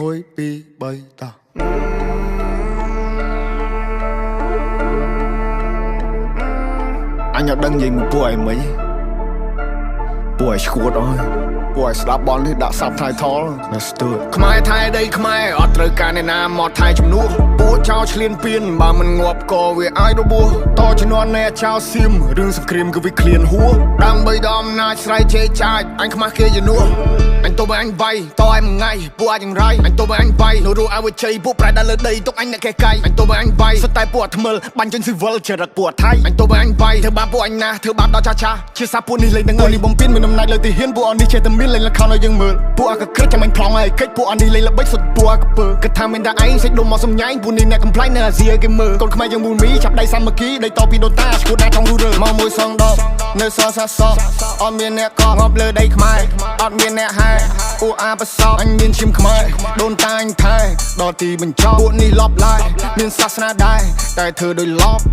1 2 3តោះអញអត់ដឹងនិយាយមួយពួកឯងមិញពួកឯងឈួតអើយពួកឯងស្ដាប់បននេះដាក់ subtitle Let's do it ខ្មែរថៃដីខ្មែរអត់ត្រូវការអ្នកណាមកថៃជំនួសពួកចោលឆ្លៀនពៀនបើមិនងាប់ក៏វាអាចរបួសតជំនាន់នៃចោលសៀមរឿងសង្គ្រាមគឺវាឃ្លានហួសដើម្បីដល់អំណាចស្រ័យជេរចាចអញខ្មាស់គេជំនួសអញទោះបីអញវាយតឲ្យមួយថ្ងៃពួកអាចយ៉ាងរៃអញទោះបីអញវាយនៅរស់ឲ្យវាជ័យពួកប្រែដល់លើដីទុកអញអ្នកកេះកៃអញទោះបីអញវាយសុទ្ធតែពួកអាថ្មិលបាញ់ចេញស៊ីវិលចរិតពួកអាថៃអញទោះបីអញវាយធ្វើបាបពួកអញណាស់ធ្វើបាបដល់ចាស់ចាស់ជាសាពួកនេះលេងនឹងនេះបំពេញមានអំណាចលើទីហ៊ានពួកអនេះចេះតែមានលេងល្ខោនឲ្យយើងមើលពួកអាកក្រិចចាំអញប្លង់ឲ្យកិច្ចពួកអនេះលេងល្បិចសុទ្ធពួកអាកពើគិតថាមានតែឯងសេចដុំមកសំញែងពួកនេះអ្នកកំប្លែងនៅអាស៊ីឲ្យគេមើលកូនខ្មែរយើងមូលមីចាប់ដៃសាមគ្គីដីតពីដូនតាឈួតណាចង់រੂរើមកមួយសងដបនៅសសាសអត់មានអ្នកកងាប់លើដីខ្មែរអត់មានអ្នកហែអ៊ូអាប្រសពអញមានឈាមខ្មែរដូនតាអញថែដល់ទីបញ្ចប់ពួកនេះលបឡាយមានសាសនាដែរតែធ្វើដោយលប